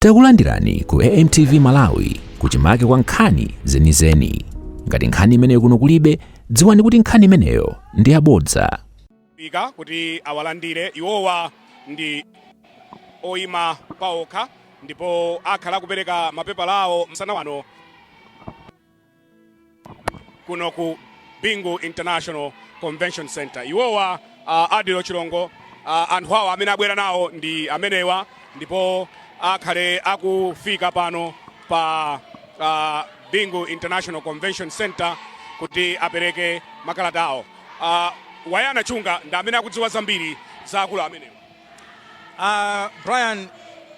Takulandirani ku AMTV Malawi, kuchimake kwa nkhani zenizeni. Ngati nkhani imeneyo kuno kulibe, dziwani kuti nkhani imeneyo ndi yabodza. Fika kuti awalandire. Iwowa ndi oyima paokha ndipo akhala akupereka mapepala awo msana wano kuno ku Bingu International Convention Center. Iwowa, Adilo Chilongo, anthu awo amene abwera nawo ndi amenewa ndipo akhale akufika pano pa Bingu International Convention Center kuti apereke makalata awo. Wayana Chunga ndi amene akudziwa zambiri za akulu amenewa. Brian,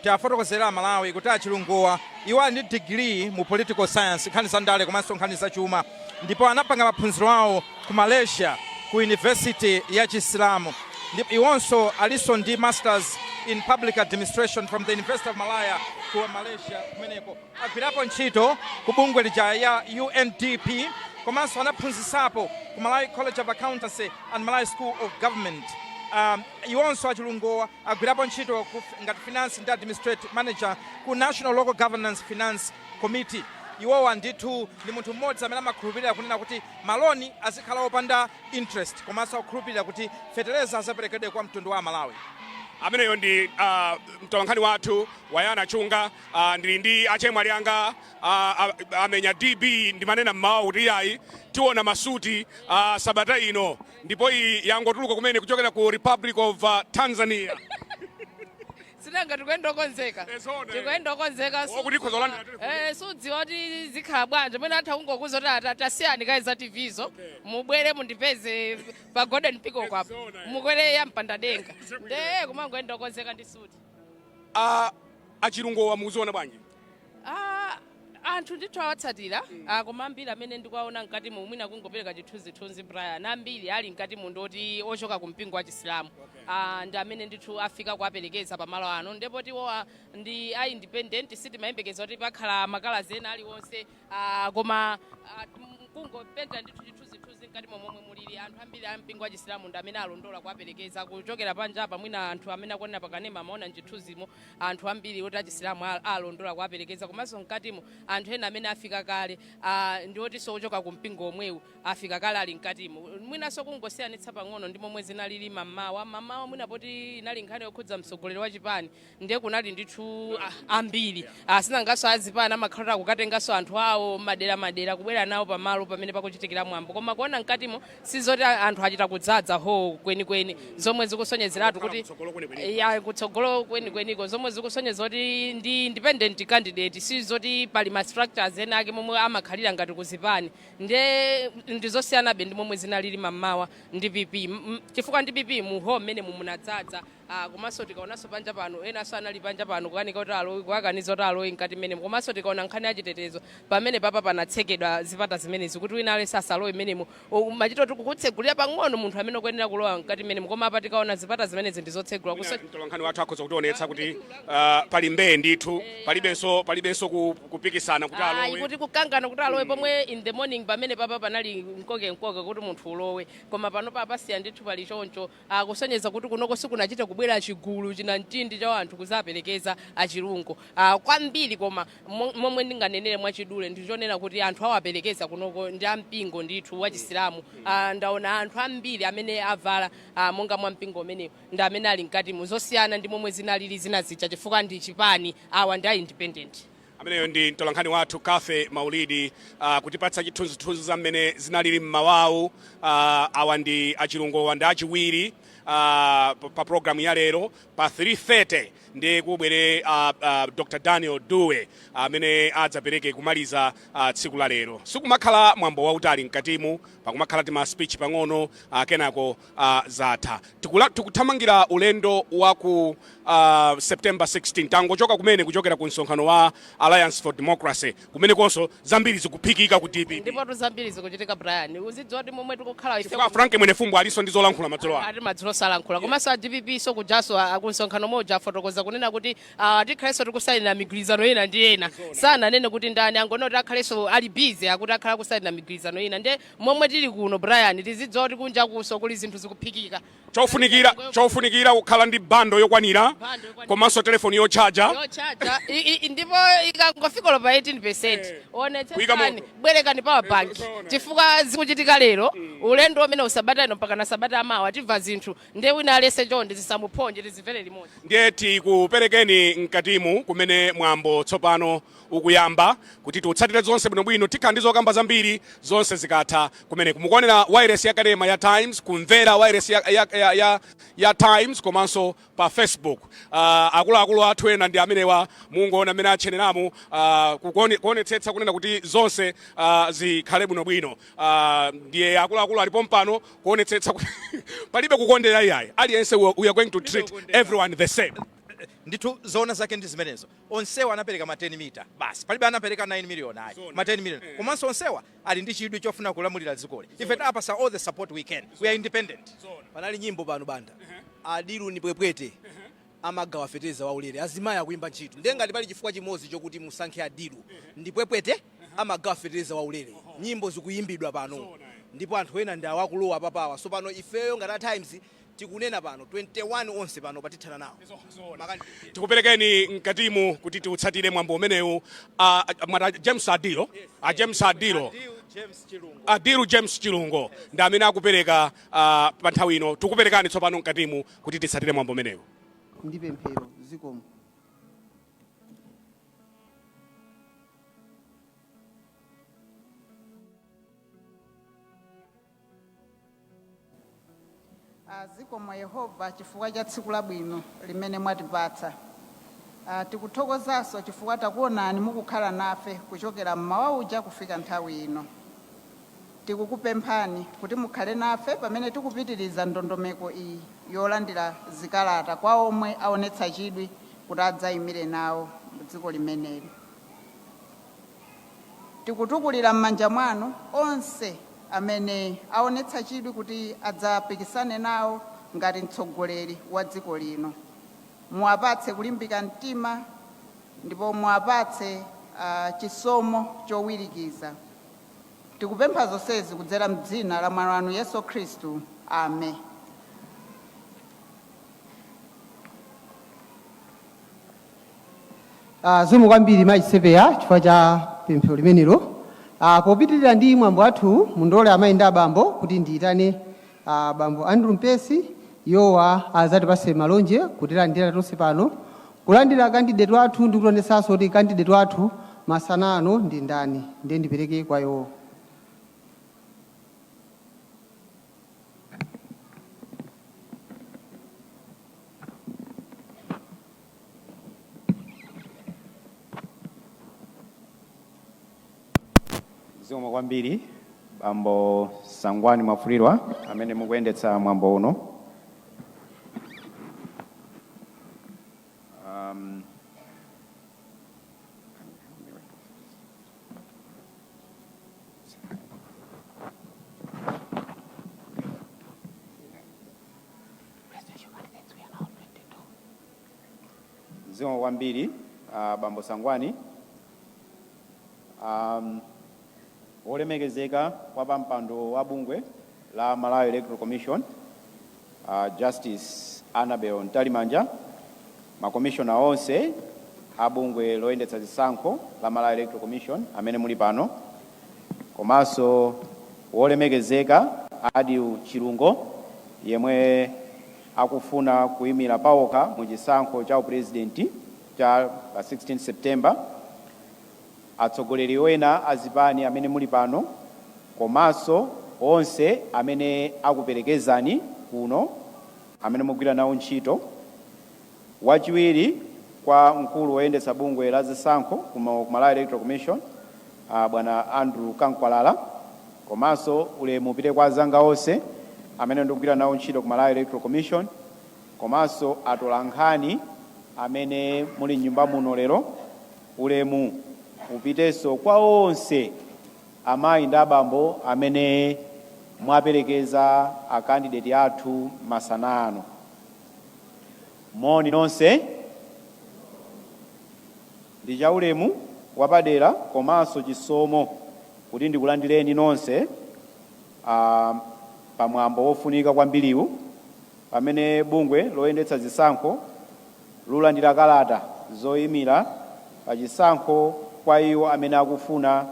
tiafotokozera Malawi kuti achilunguwa, iwo ali ndi degree mu political science, nkhani za ndale komanso nkhani za chuma, ndipo anapanga maphunziro awo ku Malaysia ku University ya Chisilamu. Ndipo iwonso alinso ndi masters in public administration from the University of Malaya ku Malaysia kumeneko. Agwirapo ntchito ku bungwe lija ya UNDP, komanso anaphunzisapo ku Malawi College of Accountancy and Malawi School of Government. Iwonso achilunguwa agwirapo ntchito ngati finance ndi administrative manager ku National Local Governance Finance Committee. Iwowa ndithu ndi munthu mmodzi amene amakhulupirira kunena kuti maloni azikhala opanda interest, komanso akukhulupirira kuti fetereza azaperekedwe kwa mtundu wa Malawi. Ameneyo ndi mtolankhani wathu Wayana Chunga. Ndili ndi achemwali anga, amenya DB. Ndimanena mmawa kuti iyayi, tiona masuti sabata ino, ndipo iyi yangotuluka kumene kuchokera ku Republic of Tanzania. Sinanga tikuyenda okonzeka. Eh, zoona, eh. Tikuyenda okonzeka. Oh, kuti ikhoza kulandira telefoni. Eh, sudziwa kuti zikhala bwanji mwene atha kungokuza kuti tasiyani kayi za TV zo, mubwere mundipeze pa Golden Peacock apo. Zoona, eh. Mukwere ya mpandadenga nde kumangoyenda okonzeka ndi suti. Achilungowa mukuziona bwanji? Ah, anthu ndithu awatsatira, koma ambiri amene ndikuwaona mkati mu, mwina kungopereka chithunzithunzi, Brian, ambiri ali mkati mu ndoti ochoka ku mpingo wa Chisilamu. Ndi amene ndithu afika kuwaperekeza pamalo ano, ndipo tiwowa ndi a independent, sitimayembekeza kuti pakhala makalazi ena aliwonse, koma kungopenta ndithu chithunzithunzi mkati momwe mulili anthu ambiri a mpingo wa Chisilamu ndi amene alondola kuwaperekeza kuchokera panja apa. Mwina anthu amene akuonera pakanema amaona mchithunzimo anthu ambiri oti achisilamu alondola kuwaperekeza, komanso mkatimo anthu ena amene afika kale, ndi otinso ochoka ku mpingo omwewu, afika kale, ali mkatimo. Mwinanso kungosiyanitsa pang'ono ndi momwe zinalili mammawa. Mammawa mwina poti inali nkhani yokhudza mtsogoleri wa chipani, ndiye kunali ndithu ambiri, asinanganso azipani amakhalira kukatenganso anthu awo madera madera kubwera nawo pamalo pamene pakuchitikira mwambo. Koma kuona mkatimo sizoti anthu achita kudzadza ho kwenikweni, zomwe zikusonyezeratu kuti kutsogolo kwenikweni. Ya, kutsogolo kwenikweniko, zomwe zikusonyeza kuti ndi independent candidate, sizoti pali ma structures ena ake momwe amakhalira ngati kuzipani. Ndiye ndizosiyanabe ndi momwe zinalili mammawa ndi PP, chifukwa ndi PP mu hall mmene munadzadza. Komanso tikaonanso panja pano, enanso anali panja pano kukanika kuti alowe, kukakaniza kuti alowe mkati mmenemo. Komanso tikaona nkhani yachitetezo, pamene papa panatsekedwa zipata zimenezi kuti wina aliyense asalowe mmenemo. Machito tikukutsegulira pang'ono munthu amene ukuyenera kulowa mkati mmenemo, koma apa tikaona zipata zimenezi ndizotsegula. Mtolankhani wathu akhoza kutionetsa kuti pali mbee ndithu, palibenso kupikisana kuti Ayi, alowe. Kuti kukangana kuti alowe, pomwe in the morning pamene papa panali mkoke mkoke kuti munthu ulowe, koma pano papasiya ndithu pali choncho, kusonyeza kuti kunoko sikunachite kubwera chigulu china mtindi cha anthu kuzaperekeza achilungu kwambiri. Koma momwe ndinganenere mwachidule ndichonena kuti anthu awaperekeza kunoko ndi ampingo ndithu wa Chisilamu. Ndaona anthu ambiri amene avala monga mwa mpingo umenewu ndi amene ali mkatimo, zosiyana ndi momwe zinalili zina zija, chifukwa ndi chipani, awa ndi a independent. Ameneyo ndi mtolankhani wathu Kafe Maulidi, kutipatsa chithunzithunzi za mmene zinalili mmawawu. Awa ndi achilungowa, ndi achiwiri pa programu ya lero. Pa 3:30 ndi kubwere Dr Daniel Dewey amene adzapereke kumaliza tsiku la lero. Sikumakhala mwambo wautali mkatimu, pakumakhala tima speech pang'ono, kenako zatha. Tikuthamangira ulendo wa ku September 16. Tangochoka kumene kuchokera ku msonkhano wa Alliance for Democracy, kumene konso zambiri zikuphikika ku DPP. Ndipo zambiri zikuchitika, Brian, uzidziwa kuti momwe tikukhala ife Chifukwa Frank Mwenefumbo alinso ndi zolankhula madzulo ano. Ati madzulo salankhula, komanso a DPP so kujaso akumsonkhano moja afotokoza. Anafotokoza kunena kuti tikhalenso tikusayinira migwirizano ina ndi ena. Sananene kuti ndani, angonena kuti akhalenso ali busy, akuti akhala kusayinira migwirizano ina. Nde momwe tili kuno, Brian, tizidziwa kuti kunja kuso kuli zinthu zikuphikika. Chofunikira kukhala ndi bundle yokwanira. Bundle yokwanira. Komanso telefoni yochaja. Yochaja. Ndipo ikangofika pa 18, Kuyika onetsetsani, moto. Bwerekani power bank, Zoona. chifukwa zikuchitika lero, ulendo umene usabata ino mpaka na sabata amawa timva zinthu. Ndiye wina alese chonde zisamuphonje, tizimvere limodzi. Ndiye tikuperekeni mkatimu kumene mwambo tsopano ukuyamba kuti tiutsatire zonse bwinobwino. Tikhala ndi zokamba zambiri zonse zikatha kumene mukuonera wireless ya kanema ya Times, kumvera wireless ya Times, komanso pa Facebook. Akuluakulu athu ena ndi amenewa, mungoona amene atcheneramu, kuonetsetsa kunena kuti zonse zikhale bwinobwino. Ndiye akuluakulu alipo mpano kuonetsetsa kuti palibe kukondera iyayi, aliyense we are going to treat everyone the same. Ndithu, zoona zake ndi zimenezo. Onsewa anapereka ma 10 mita basi, palibe anapereka 9 million ayi, ma 10 million. Komanso onsewa ali ndi chidwi chofuna kulamulira dzikoli. Ife tapasa all the support we can. We are independent. Panali nyimbo pano, banda adilu ni pwepwete, amagawa feteza waulere, azimayi akuimba ntchito. Ndiye ngati pali chifukwa chimodzi chokuti musankhe adilu ndi pwepwete, amagawa feteza waulere. Nyimbo zikuyimbidwa pano ndipo anthu ena ndi awakulowa papawa. So pano ifeyo ngati a Times tikunena pano, 21 onse pano patithana nawo. Tikuperekeni mkatimu kuti tiutsatire mwambo umenewu. Mwata James Adilo, a James Adilo. James Chilungo. Adilu James Chilungo ndi amene akupereka pa nthawi ino. Tikuperekani tsopano mkatimu kuti titsatire mwambo umenewu. Ndi pemphero. Zikomo. Zikomo Yehova chifukwa cha tsiku labwino limene mwatipatsa. Tikuthokozanso chifukwa takuonani mukukhala nafe kuchokera mmawa uja kufika nthawi ino. Tikukupemphani kuti mukhale nafe pamene tikupitiriza ndondomeko iyi yolandira zikalata kwa omwe aonetsa chidwi kuti adzayimire nawo dziko limeneli. Tikutukulira m'manja mwanu onse amene aonetsa chidwi kuti adzapikisane nawo ngati mtsogoleri wa dziko lino. Muwapatse kulimbika mtima ndipo muwapatse chisomo chowirikiza. Tikupempha zonsezi kudzera mdzina la mwana wanu Yesu Khristu, amen. Zikomo kwambiri mayi Chisepeya chifukwa cha pemphero limenelo. Popitirira ndi mwambo wathu, mundilole amayi ndi abambo kuti ndiyitane bambo Andrew Mpesi yowa azatipase malonje kutilandira tonse pano, kulandira candidate wathu ndi kutionetsanso kuti candidate wathu masana ano ndi ndani. Ndiye ndipereke kwa iwowo. Zikomo kwambiri bambo Sangwani Mwafulirwa amene mukuyendetsa mwambo uno. um, Zikomo kwambiri bambo Sangwani. Wolemekezeka kwa pampando wa bungwe la Malawi Electoral Commission, Justice Annabel Mtalimanja, makomishona onse a bungwe loyendetsa zisankho la Malawi Electoral Commission amene muli pano, komanso wolemekezeka Adil Chilungo yemwe akufuna kuyimira pawokha mu chisankho cha upurezidenti cha pa 16 September, atsogoleri ena a zipani amene muli pano, komanso onse amene akuperekezani kuno amene mugwira nawo ntchito, wachiwiri kwa mkulu woyendetsa bungwe la zisankho ku Malawi Electoral Commission, bwana Andrew Kankwalala, komanso ulemu upite kwa azanga onse amene ndikugwira nawo ntchito ku Malawi Electoral Commission, komanso atolankhani amene muli mnyumba muno lero. Ulemu upitenso kwa onse amayi ndi abambo amene mwaperekeza akandideti athu masana ano. Moni nonse. Ndi chaulemu wapadera komanso chisomo kuti ndikulandireni nonse pamwambo wofunika kwambiriwu, pamene bungwe loyendetsa zisankho lulandira kalata zoyimira pa chisankho kwa iwo amene akufuna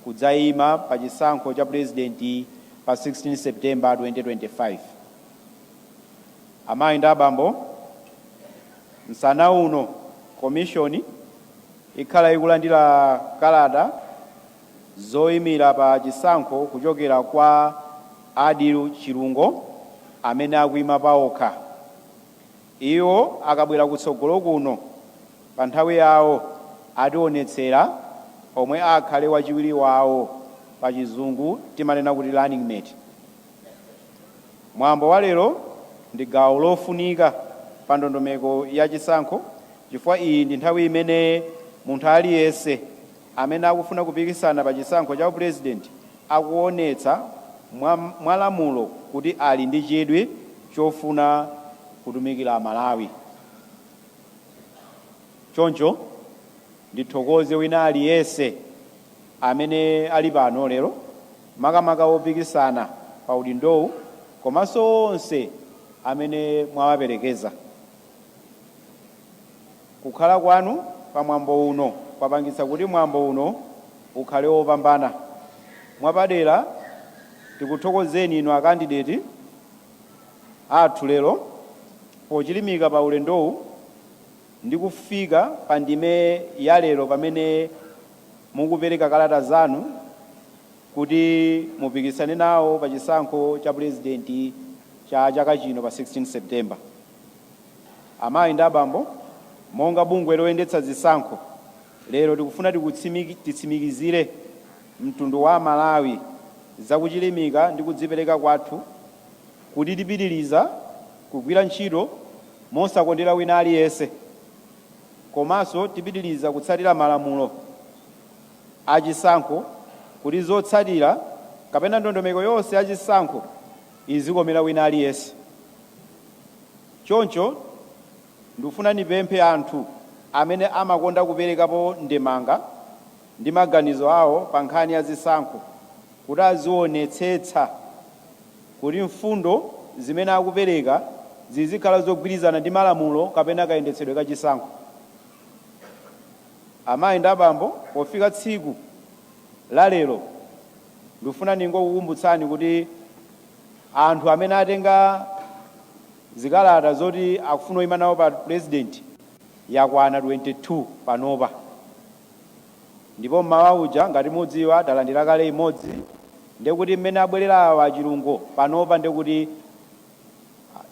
kudzayima pa chisankho cha purezidenti pa 16 September 2025. Amayi ndi abambo, msana uno komishoni ikhala ikulandira kalata zoyimira pa chisankho kuchokera kwa Adilu Chilungo amene akuyima paokha. Iwo akabwera kutsogolo kuno pa nthawi yawo, ationetsera omwe akhale wachiwiri wawo, pa Chizungu timanena kuti running mate. Mwambo wa lero ndi gawo lofunika pa ndondomeko ya chisankho, chifukwa iyi ndi nthawi imene munthu aliyense amene akufuna kupikisana pa chisankho cha upurezidenti akuonetsa mwa lamulo kuti ali ndi chidwi chofuna kutumikira Malawi. Choncho ndithokoze wina aliyense amene ali pano lero, makamaka opikisana pa udindowu komanso onse amene mwawaperekeza. Kukhala kwanu pa mwambo uno kwapangitsa kuti mwambo uno ukhale wopambana. Mwapadera tikuthokozeni inu akandideti athu lero pochilimika pa ulendowu ndi kufika pa ndime ya lero, pamene mukupereka kalata zanu kuti mupikisane nawo pa chisankho cha purezidenti cha chaka chino pa 16 September. Amayi ndi abambo, monga bungwe loyendetsa zisankho, lero tikufuna titsimikizire mtundu wa Malawi zakuchilimika ndi kudzipereka kwathu kuti tipitiriza kugwira ntchito mosakondera wina aliyense, komanso tipitiriza kutsatira malamulo achisankho kuti zotsatira kapena ndondomeko yonse yachisankho izikomera wina aliyense. Choncho ndikufuna nipemphe anthu amene amakonda kuperekapo ndemanga ndi maganizo awo pa nkhani ya zisankho kuti azionetsetsa kuti mfundo zimene akupereka zizikhala zogwirizana ndi malamulo kapena kayendetsedwe ka chisankho. Amayi ndi abambo, pofika tsiku la lero, ndikufuna ningokukumbutsani kuti anthu amene atenga zikalata zoti akufuna kuyima nawo pa president yakwana 22 panopa. Ndipo mmawa uja, ngati mudziwa, talandira kale imodzi. Ndekuti mmene abwerera awa Chilungo panopa, ndekuti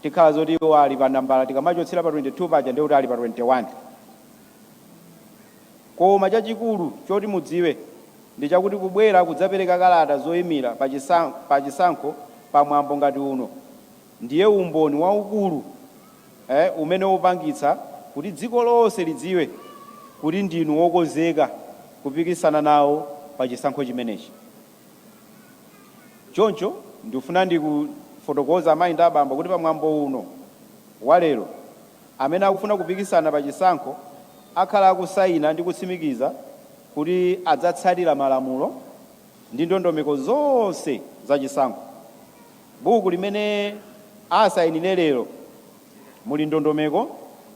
tikhala zoti iwo ali pa nambala, tikamachotsera pa 22 paja, ndekuti ali pa 21. Koma chachikulu choti mudziwe ndi chakuti kubwera kudzapereka kalata zoyimira pa chisankho pamwambo ngati uno ndiye umboni waukulu umene upangitsa kuti dziko lonse lidziwe kuti ndinu wokonzeka kupikisana nawo pa chisankho chimenechi. Choncho ndikufuna ndikufotokoza, amayi ndi abambo, kuti pamwambo uno wa lero amene akufuna kupikisana pa chisankho akhala akusayina ndi kutsimikiza kuti adzatsatira malamulo ndi ndondomeko zonse za chisankho. Buku limene asayinire lero muli ndondomeko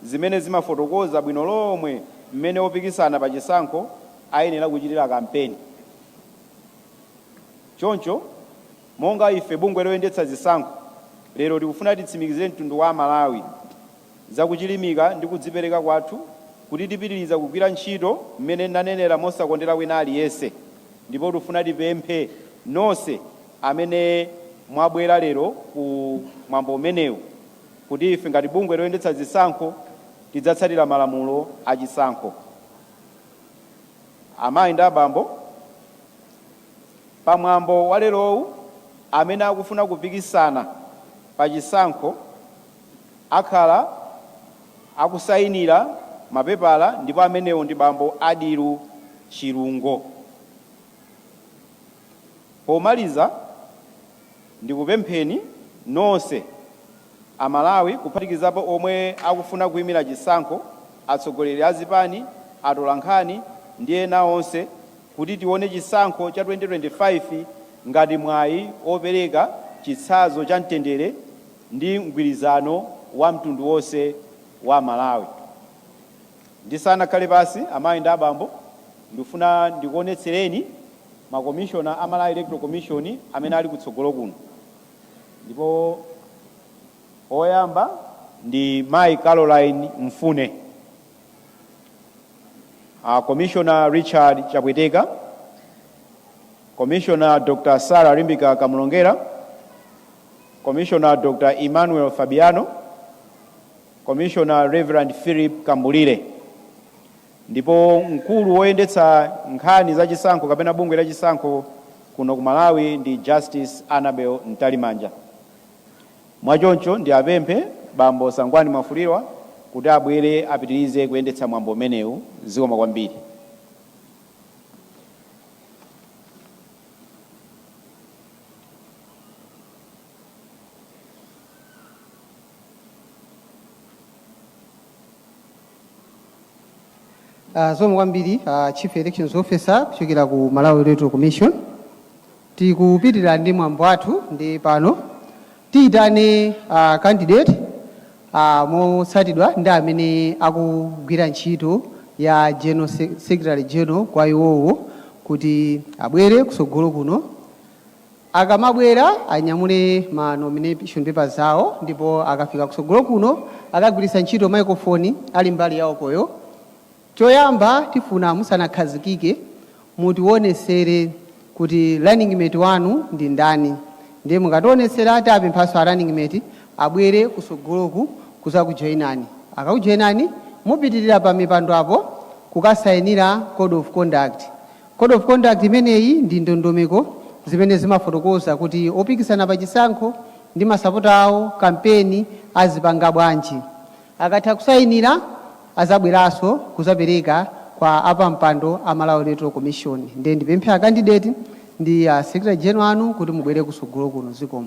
zimene zimafotokoza bwino lomwe mmene opikisana pa chisankho ayenera kuchitira kampeni. Choncho monga ife bungwe loyendetsa zisankho, lero tikufuna titsimikizire mtundu wa Malawi zakuchilimika ndi kudzipereka kwathu kuti tipitiriza kugwira ntchito mmene ndanenera mosakondera wina aliyense. Ndipo tikufuna tipemphe nonse amene mwabwera lero ku mwambo umenewu kuti ife ngati bungwe loyendetsa zisankho tidzatsatira malamulo achisankho. Amayi ndi abambo, pamwambo wa lerowu amene akufuna kupikisana pa chisankho akhala akusayinira mapepala, ndipo amenewo ndi bambo Adilu Chilungo. Pomaliza, ndikupempheni nonse Amalawi, kuphatikizapo omwe akufuna kuyimira chisankho, atsogoleri a zipani atolankhani ndi ena onse kuti tione chisankho cha 2025 ngati mwayi opereka chitsanzo cha mtendere ndi mgwirizano wa mtundu wonse wa Malawi. Ndisanakhale pasi, amayi ndi abambo, ndifuna ndikuonetsereni makomishona a Malawi Electoral Commission amene ali kutsogolo kuno. Ndipo oyamba ndi Mayi Caroline Mfune, Commissioner Richard Chapweteka, Commissioner Dr. Sarah Limbika Kamulongera, Commissioner Dr. Emmanuel Fabiano, Commissioner Reverend Philip Kambulire. Ndipo mkulu woyendetsa nkhani za chisankho kapena bungwe la chisankho kuno ku Malawi ndi Justice Annabel Mtalimanja. Mwachoncho ndi apemphe Bambo Sangwani Mwafulirwa kuti abwere apitirize kuyendetsa mwambo umenewu. Zikomo kwambiri. Zikomo kwambiri Chief Elections Officer kuchokera ku Malawi Electoral Commission. Tikupitirira ndi mwambo wathu, ndi pano tiyitane candidate motsatidwa ndi amene akugwira ntchito ya General Secretary General kwa iwowo kuti abwere kusogolo kuno. Akamabwera anyamule ma nomination papers awo, ndipo akafika kusogolo kuno akagwiritsa ntchito microphone ali mbali yawokoyo. Choyamba tifuna musanakhazikike mutionesere kuti running mate wanu ndi ndani. Ndiye mukationesera, tapemphanso a running mate abwere kusogoloku kuzakujoinani. Akakujoinani, mupitirira pa mipando apo kukasayinira code of conduct. Code of conduct imeneyi ndi ndondomeko zimene zimafotokoza kuti opikisana pa chisankho ndi masapota awo kampeni azipanga bwanji. Akatha kusayinira, azabweranso kuzapereka kwa apampando a Malawi Electoral Commission. Ndiye ndipemphe a candidate ndi a secretary general anu kuti mubwere kusogolo kuno. Zikomo.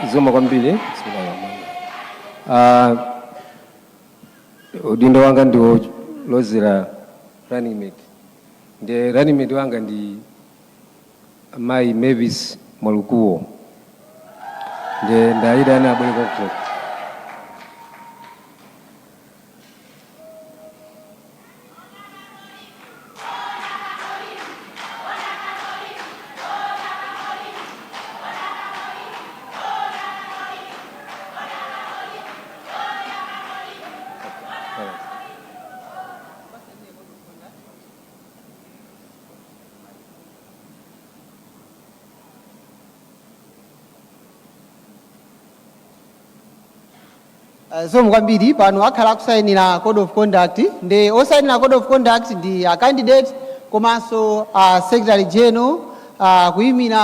Zikomo kwambiri. Bismillahirrahmanirrahim. Udindo wanga ndi wolozera running mate. Ndiye running mate wanga ndi Mayi Mavis Mwalukuwo. Ndiye ndayitana abwere konkuno. Zikomo kwambiri. Pano akhala akusayinira code of conduct. Ndi osayinira code of conduct ndi a candidate komanso a secretary general kuyimira.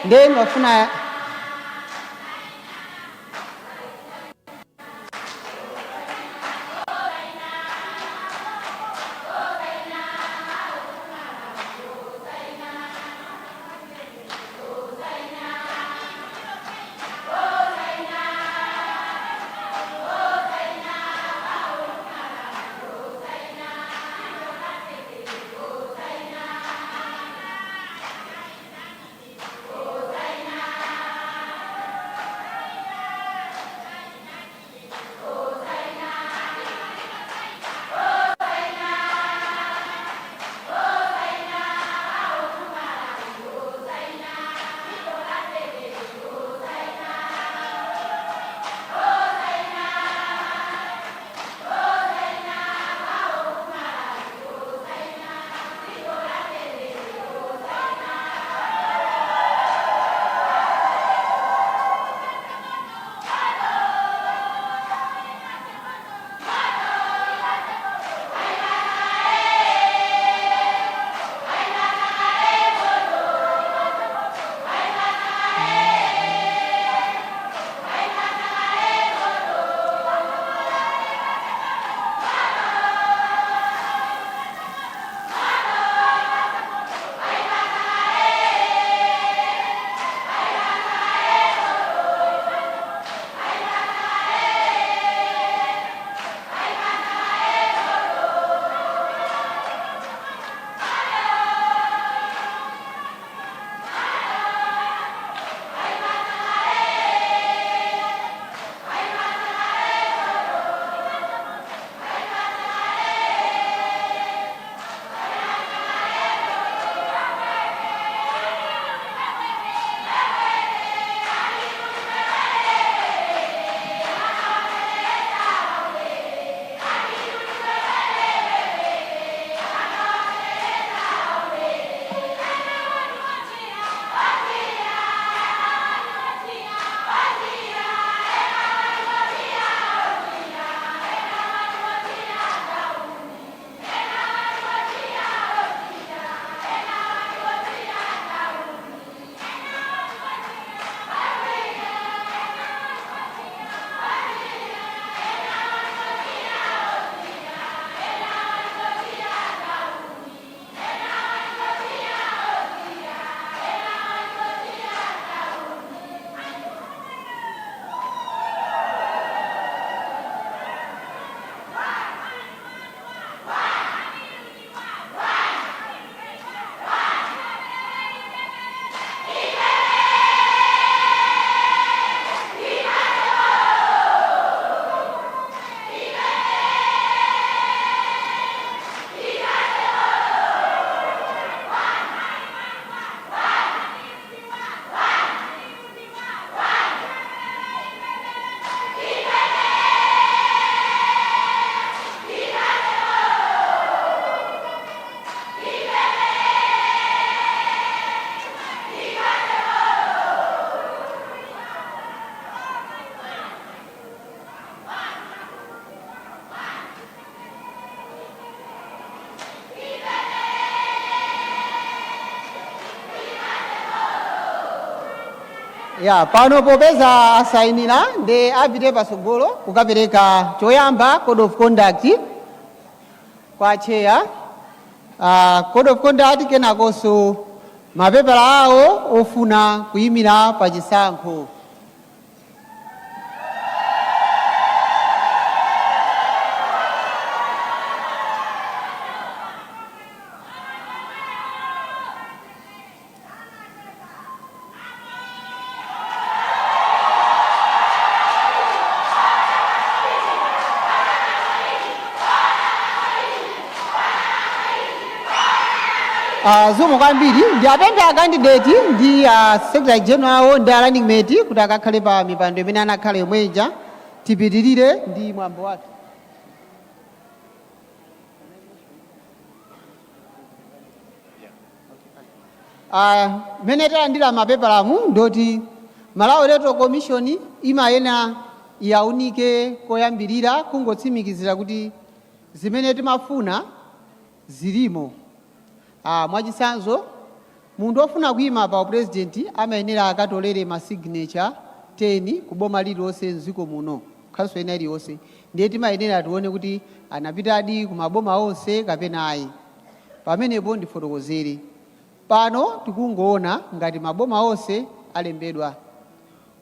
Ndiye ndimafuna Ya, pano popeza asayinira, ndi apite pasogolo kukapereka choyamba code of conduct kwa chair, code of conduct, kenakonso mapepala awo ofuna kuyimira pa chisankho. Zikomo kwambiri. Ndi apemphe a candidate ndi secretary general awo ndi a running mate kuti akakhale pa mipando imene anakhala yomweja, tipitirire ndi mwambo wathu. Mmene talandira mapepalamu, ndoti Malawi Electoral Commission imayenera yaunike koyambirira kungotsimikizira kuti zimene timafuna zilimo. Mwachitsanzo, munthu ofuna kuyima pa upresident amayenera akatolere ma signature 10 ku boma lililonse mdziko muno, khanso ina iliyonse. Ndiye timayenera tione kuti anapitadi ku maboma onse kapena ayi. Pamenepo ndifotokozere pano, tikungoona ngati maboma onse alembedwa,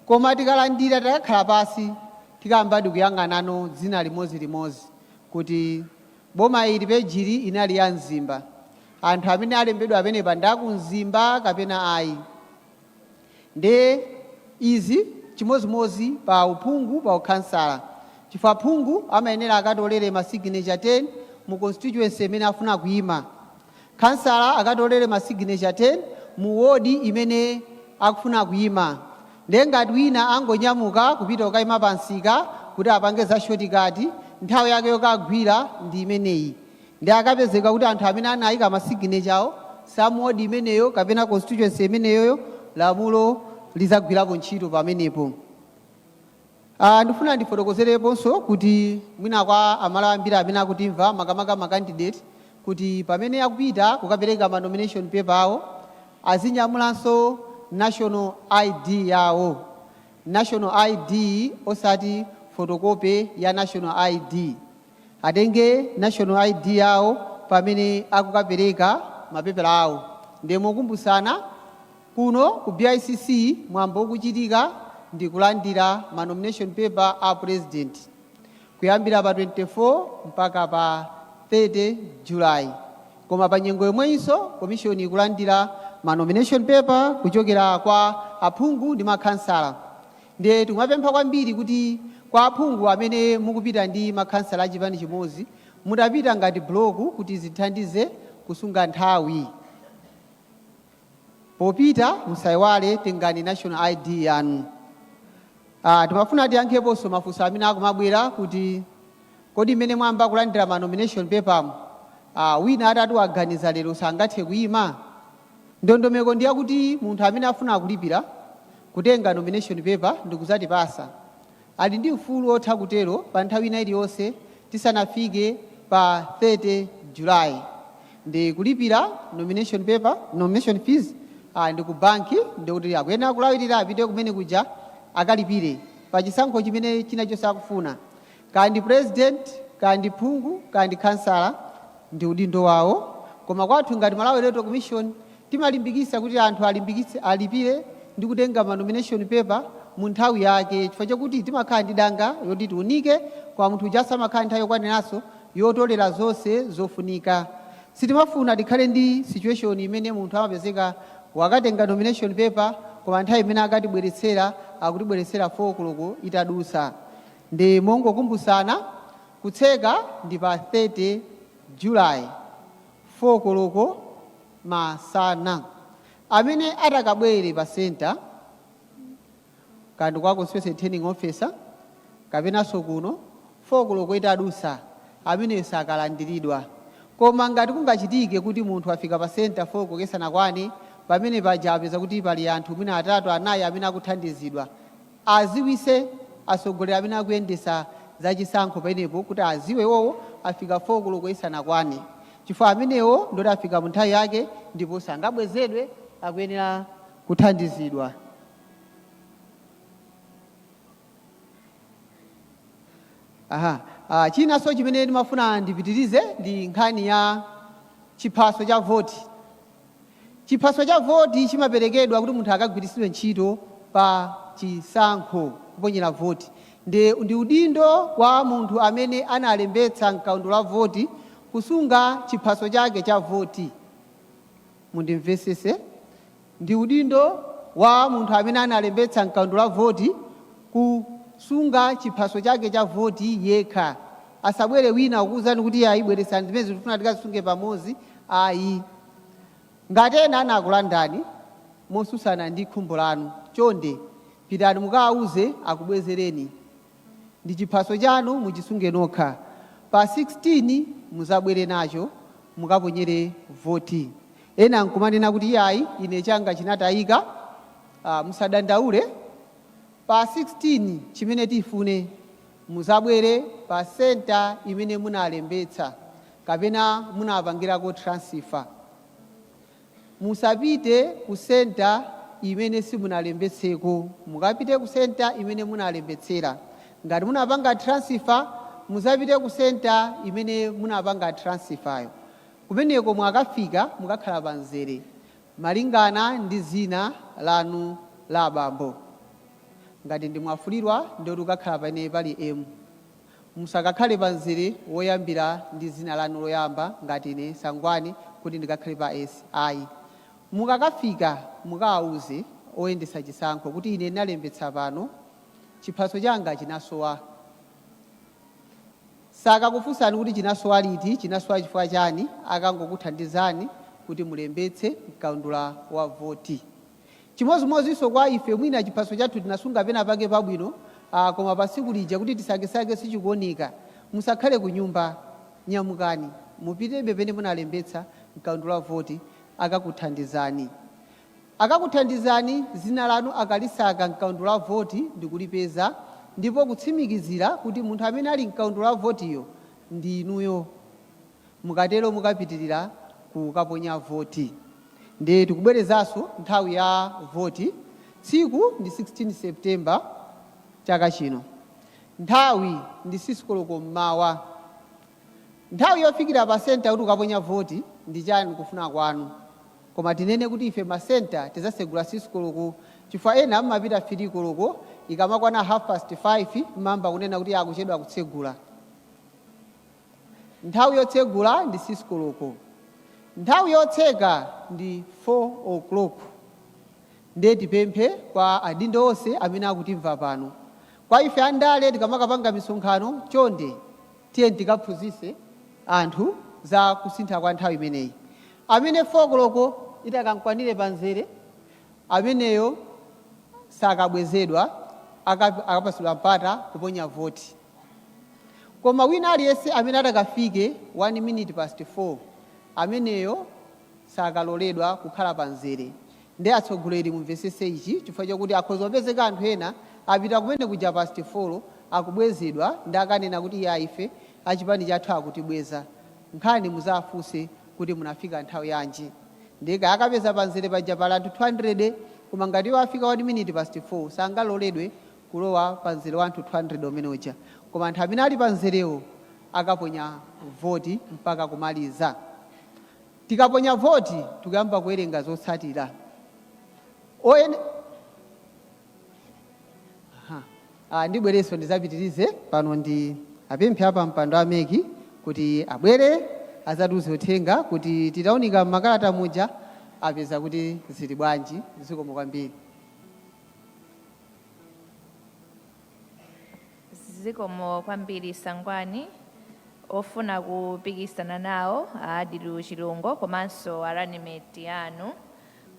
koma tikalandira, takakhala pasi, tikayambadi kuyang'anano dzina limodzi kuti boma ili, pejili inali ya Mzimba, anthu amene alembedwa amenepa ndi akumzimba kapena ayi. Nde izi chimozimozi pa uphungu, pa ukhansala, chifukwa phungu amayenera akatolere ma signature 10 mu constituency imene afuna kuyima, khansala akatolere ma signature 10 mu wodi imene akufuna kuyima. Nde ngati wina angonyamuka kupita kukayima pa msika kuti apange za shortcut, nthawi yake yokagwira ndi imeneyi, ndi akapezeka kuti anthu amene anayika ma signature awo samu wodi imeneyo kapena constituency imeneyoyo, lamulo lizagwirapo ntchito pamenepo. Ndifuna ndifotokozereponso kuti mwina kwa Amalawi ambiri amene akutimva, makamaka ma candidate, kuti pamene akupita kukapereka ma nomination paper awo, azinyamulanso national ID yawo, national ID, osati photocopy ya national ID. Atenge national ID yawo pamene akukapereka mapepala awo. Ndiye mokumbusana, kuno ku BICC mwambo ukuchitika ndi kulandira ma nomination paper a president kuyambira pa 24 mpaka pa 30 July, koma pa nyengo yomweyinso commission ikulandira ma nomination paper kuchokera kwa aphungu ndi makhansala. Ndiye tikumapempha kwambiri kuti kwa aphungu amene mukupita ndi makhansala achipani chimodzi, mutapita ngati block kuti zithandize kusunga nthawi. Popita musayiwale, tengani national ID yanu. Timafuna tiyankheponso mafunso amene akumabwera kuti kodi mmene mwamba kulandira ma nomination paper mu, wina atati waganiza lero sangathe kuyima? Ndondomeko ndi yakuti munthu amene afuna kulipira kutenga nomination paper ndikuzatipasa, ali ndi ufulu otha kutero pa nthawi ina iliyonse tisanafike pa 30 July. Ndi kulipira nomination paper, nomination fees, ndi ku banki, ndikuti akuyenera kulawirira apite kumene kuja akalipire pa chisankho chimene china chonse akufuna, kaya ndi president, kaya ndi phungu, kaya ndi khansala, ndi udindo wawo. Koma kwathu ngati Malawi Electoral Commission timalimbikitsa kuti anthu alimbikitse alipire ndi kutenga ma nomination paper mu nthawi yake, chifukwa chakuti timakhala ndi danga yoti tiunike kwa munthu uja samakhala nthawi yokwaniranso yotolera zonse zofunika. Sitimafuna tikhale ndi situation imene munthu amapezeka wakatenga nomination paper, koma nthawi imene akatibweretsera, akutibweretsera 4 koloko itadusa. Ndi mongokumbusana, kutseka ndi pa 30 July 4 koloko masana. Amene atakabwere pa center, kandi kwa constituency returning officer kapenanso kuno, 4 koloko itadusa, ameneyo sakalandiridwa. Koma ngati kungachitike kuti munthu afika pa center 4 koloko isanakwane, pamene paja apeza kuti pali anthu mwina atatu, anayi amene akuthandizidwa, aziwise atsogoleri amene akuyendesa zachisankho pamenepo kuti aziwe iwowo afika 4 koloko isanakwane, chifukwa amenewo ndoti afika mu nthawi yake ndipo sangabwezedwe, akuyenera kuthandizidwa. Aha. Chinanso chimene ndimafuna ndipitirize ndi nkhani ya chiphaso cha voti. Chiphaso cha voti chimaperekedwa kuti munthu akagwiritsidwe ntchito pa chisankho kuponyera voti. Ndi udindo wa munthu amene analembetsa mkaundula wa voti kusunga chiphaso chake cha voti. Mundimvesese, ndi udindo wa munthu amene analembetsa mkaundula wa voti kusunga chiphaso chake cha voti yekha. Asabwere wina kukuwuzani kuti ayi, bweretsani zimene tikufuna tikazisunge pamodzi, ayi. Ngati ena anakulandani mosusana ndi khumbo lanu, chonde pitani mukawauze akubwezereni. Ndi chiphaso chanu, muchisunge nokha. Pa 16 muzabwere nacho mukaponyere voti. Ena nkumanena kuti iyayi, ine changa chinatayika. Musadandaule. Pa 16 chimene tifune, muzabwere pa center imene munalembetsa kapena munapangirako transfer. Musapite ku center imene simunalembetseko, mukapite ku center imene munalembetsera. Ngati munapanga transfer, muzapite ku center imene munapanga transfer yo. Kumeneko mwakafika mukakhala pa mzere malingana ndi zina lanu la abambo. Ngati ndi Mwafulirwa, ndoti ukakhala pamene pali M. Musakakhale pa mzere woyambira ndi zina lanu loyamba, ngati ine Sangwani kuti ndikakhale pa S, ayi. Mukakafika mukawauze oyendetsa chisankho kuti ine ndinalembetsa pano, chiphaso changa chinasowa. Sakakufunsani kuti chinasowa liti, chinasowa chifukwa chani, akangokuthandizani kuti mulembetse mkaundula wa voti. Chimodzimodzinso kwa ife, mwina chiphaso chathu tinasunga pena pake pabwino, koma pa tsiku lija kuti tisakesake sichikuoneka. Musakhale kunyumba, nyamukani mupitebe pene munalembetsa mkaundula wa voti, akakuthandizani. Akakuthandizani, zina lanu akalisaka mkaundula wa voti ndikulipeza ndipo kutsimikizira kuti munthu amene ali mkaundula wa votiyo ndi inuyo. Mukatero mukapitirira kukaponya voti. Ndiye tikubwerezanso nthawi ya voti, tsiku ndi 16 September chaka chino. Nthawi ndi 6 koloko mmawa. Nthawi yofikira pa center kuti ukaponya voti ndi chani kufuna kwanu. Koma tinene kuti ife ma center tizasegula 6 koloko chifukwa ena amapita 3 koloko, ikamakwana half past 5 mmayamba kunena kuti akuchedwa kutsegula. Nthawi yotsegula ndi 6 koloko. Nthawi yotseka ndi 4 o'clock. Ndiye tipemphe kwa adindo onse amene akutimva pano. Kwa ife andale tikamakapanga misonkhano, chonde tiyeni tikaphunzitse anthu za kusintha kwa nthawi imeneyi. Amene 4 koloko itakamkwanire pamzere, ameneyo sakabwezedwa, akapatsidwa mpata kuponya voti. Koma wina aliyense amene atakafike 1 minute past 4, ameneyo sakaloledwa kukhala pa mzere. Nde atsogoleri mumvesese ichi chifukwa chokuti akhoza kupezeka anthu ena apita kumene kuja past 4, akubwezedwa ndi akanena kuti iya, ife achipani chathu akutibweza. Nkhani muzafunse kuti munafika nthawi yanji. Ndiye kaya akapeza pa mzere paja pali anthu 200, koma ngati iwo afika 1 minute past 4, sangaloledwe kulowa pa mzere wa anthu 200 umene uja. Koma anthu amene ali pa mzerewo akaponya voti mpaka kumaliza. Tikaponya voti tikuyamba kuwerenga zotsatira. Aha. Ndibwerenso ndizapitirize pano, ndi apemphe apa mpando a MEC kuti abwere azatiuze uthenga kuti titaunika m'makalata muja apeza kuti zili bwanji. Zikomo kwambiri. Zikomo kwambiri, Sangwani. Ofuna kupikisana nawo a Adilu Chilungo komanso a running mate anu,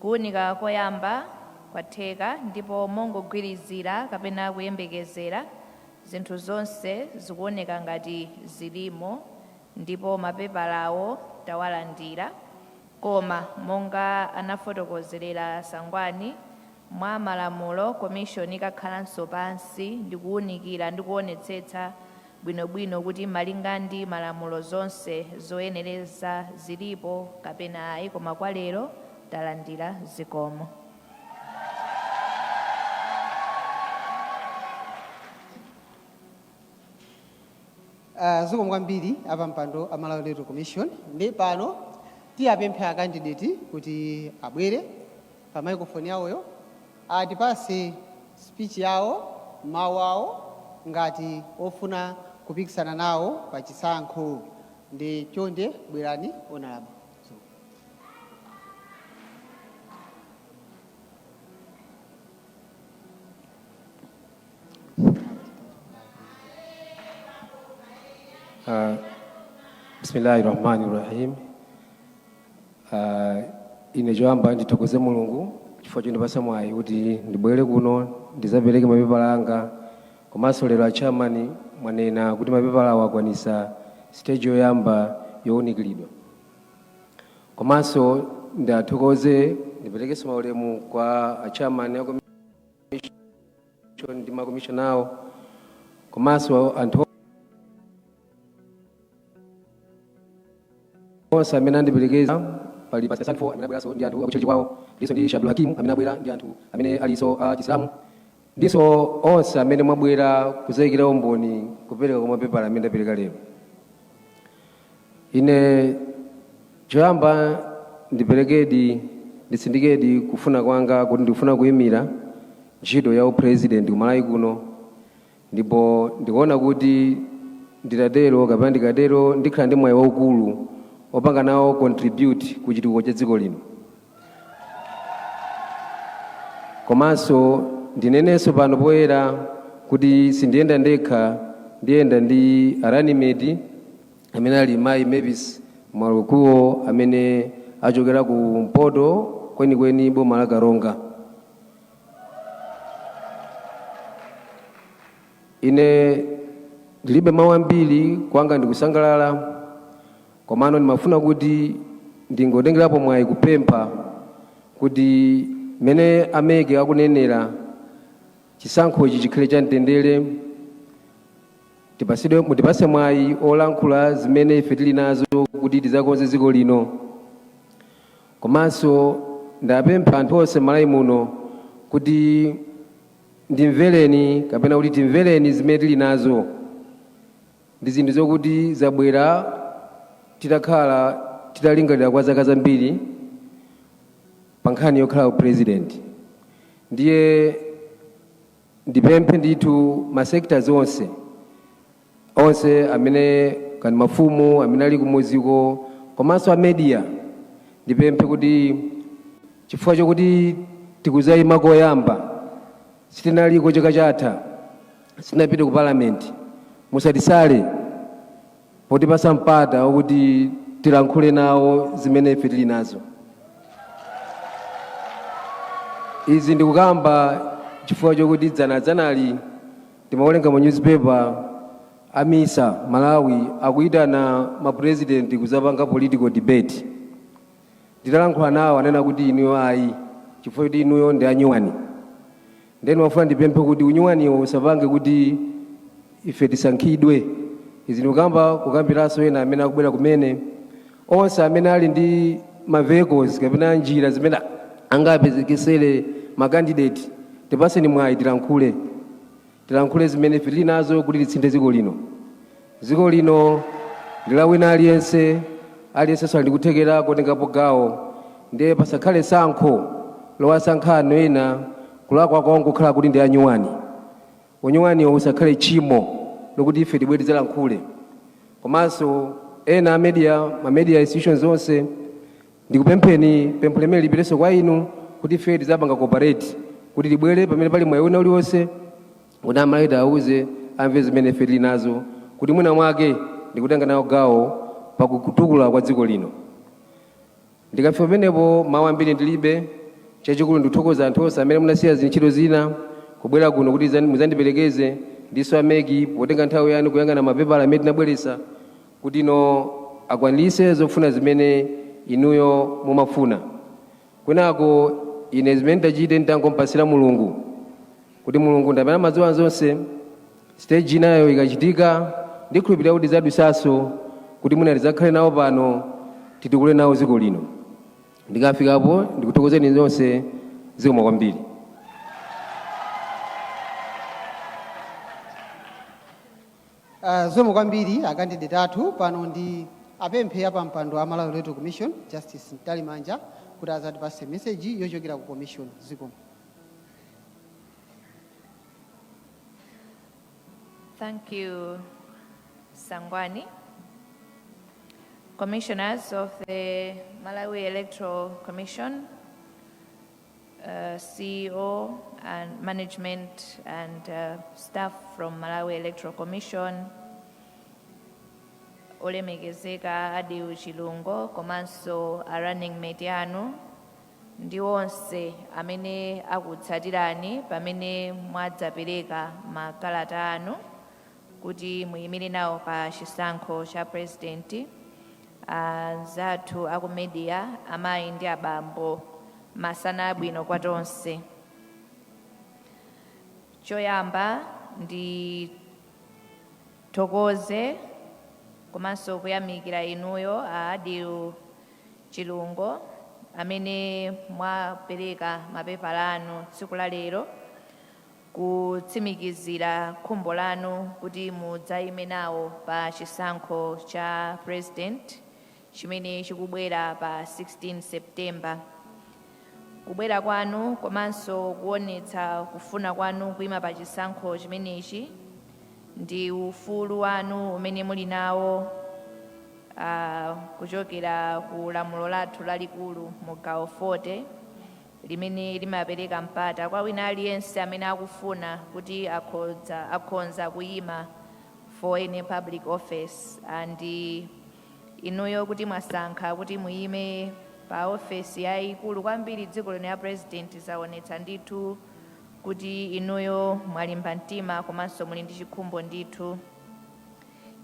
kuwunika koyamba kwatheka ndipo mongogwirizira kapena kuyembekezera, zinthu zonse zikuoneka ngati zilimo ndipo mapepalawo tawalandira. Koma monga anafotokozerera Sangwani, mwa malamulo commission ikakhalanso pansi ndikuwunikira ndi kuonetsetsa bwinobwino kuti malinga ndi malamulo zonse zoyenereza zilipo kapena ayi. Koma kwa lero talandira. Zikomo. Zikomo kwambiri apampando a Malawi Electoral Commission. Ndi pano tiyapemphe a candidate kuti abwere pa microphone yawoyo, atipase speech yawo, mawu awo ngati ofuna kupikisana nawo pa chisankho. Ndi chonde bwerani, honorable. So. Bismillahi rahmani rahim. Ine choyamba ndithokoze Mulungu chifukwa chondipasa mwayi kuti ndibwere kuno ndizapereke mapepala anga. Komanso lero a chairman mwanena kuti mapepala awo akwanisa stage yoyamba yowunikiridwa. Komanso ndathokoze, ndiperekenso maulemu kwa a chairman a commission ndi makomishona awo, komanso anthu onse amene andiperekeza. Pali Pastor Sanfo amene abweranso ndi anthu akuchurch kwawo, ndinso ndi Shabdul Hakim amene abwera ndi anthu amene alinso a Chisilamu, ndinso onse amene mwabwera kuzayikira umboni kupereka kwa mapepala amene ndapereka lero. Ine choyamba ndiperekedi, nditsindikedi kufuna kwanga kuti ndikufuna kuyimira ntchito ya upresident ku Malawi kuno, ndipo ndikuona kuti nditatero kapena ndikatero ndikhala ndi mwayi waukulu opanga nawo contribute ku chitukuko cha dziko lino. Komanso ndinenenso pano poyera kuti sindiyenda ndekha, ndiyenda ndi a running mate amene ali mayi Mavis Mwalukuwo, amene achokera ku mpoto kwenikweni, boma la Karonga. Ine ndilibe mawu ambiri, kwanga ndikusangalala, komano ndimafuna kuti ndingotengerapo mwayi kupempha kuti mmene a MEC akunenera, chisankhochi chikhale cha mtendere, tipasidwe, mutipase mwayi olankhula zimene ife tili nazo kuti tizakonze dziko lino. Komanso ndapempha anthu onse m'Malawi muno kuti ndimvereni kapena kuti timvereni zimene tili nazo. Ndi zinthu zokuti zabwera titakhala titalingalira kwa zaka zambiri pa nkhani yokhala president. Ndiye ndipemphe ndithu ma sectors onse, onse amene kani mafumu amene ali kumuziko, komanso a media, ndipemphe kuti chifukwa chokuti tikuzayima koyamba, sitinaliko chaka chatha, sitinapite ku parliament, musatisale potipasa mpata wokuti tilankhule nawo zimene ife tili nazo. Izi ndikukamba chifukwa chokuti dzanadzanali timawerenga mu newspaper, a MISA Malawi akuyitana ma president kuzapanga political debate. Nditalankhula nawo anena kuti inuyo ayi, chifukwa choti inuyo ndi anyuwani. Ndeno wafuna ndipemphe kuti unyuwaniwo usapange kuti ife tisankhidwe. Izi ndikukamba kukambiranso ena amene akubwera kumene, onse amene ali ndi ma vehicles kapena njira zimene angapezekesere ma candidate, tipaseni mwayi tilankhule, tilankhule zimene ife tili nazo kuti tisinthe dziko lino. Dziko lino ndi la wina aliyense, aliyensenso ali ndi kuthekera kotengapo gawo. Ndiye pasakhale sankho lowasankha anthu ena kulakwa kwawo nkukhala kuti ndi anyuwani. Unyuwaniwo usakhale tchimo lokuti ife tibwere tidzalankhule. Komanso ena a media, ma media institutions onse, ndikupempheni pempho limene lipitenso kwa inu kuti ife tidzapanga cooperate kuti tibwere pamene pali mwayi wina uliwonse kuti Amalawi auze amve zimene ife tili nazo, kuti mwina mwake ndikutenga nawo gawo pakutukula kwa dziko lino. Ndikafika pamenepo, mawu ambiri ndilibe. Chachikulu ndikuthokoza anthu onse amene munasiya zintchito zina kubwera kuno kuti muzandiperekeze, ndiso a MEC potenga nthawi yanu kuyang'ana mapepala amene tinabweresa kuti ino akwanirise zofuna zimene inuyo mumafuna. Kwinako ine zimene ndachite nditangompasira Mulungu, kuti Mulungu ndi amene amadziwa zonse. Stage inayo ikachitika, ndikhulupirira kuti tizadusanso kuti mwina tidzakhale nawo pano, titukule nawo dziko lino. Ndikafikapo ndikuthokozeni zonse. Zikomo kwambiri. Zikomo kwambiri a candidate athu. Pano ndi apemphe apampando a Malawi Electoral Commission, Justice Mtalimanja, kuti azatipase message yochokera ku commission. Zikomo. Thank you, Sangwani. Commissioners of the Malawi Electoral Commission, CEO and management and staff from Malawi Electoral Commission, olemekezeka Adil Chilungo komanso a running mate anu ndi onse amene akutsatirani pamene mwadzapereka makalata anu kuti muyimire nawo pa chisankho cha president, anzathu aku media, amayi ndi abambo, masana abwino kwa tonse. Choyamba ndithokoze komanso kuyamikira inuyo a Adil Chilungo amene mwapereka mapepala anu tsiku la lero kutsimikizira khumbo lanu kuti mudzayime nawo pa chisankho cha president chimene chikubwera pa 16 September. Kubwera kwanu komanso kuonetsa kufuna kwanu kuyima pa chisankho chimenechi ndi ufulu wanu umene muli nawo kuchokera ku lamulo lathu lalikulu mu gawo 40 limene limapereka mpata kwa wina aliyense amene akufuna kuti akhonza kuyima for any public office. And inuyo kuti mwasankha kuti muyime pa ofesi yayikulu kwambiri dziko lino ya president, zaonetsa ndithu kuti inuyo mwalimba mtima komanso muli ndi chikhumbo ndithu.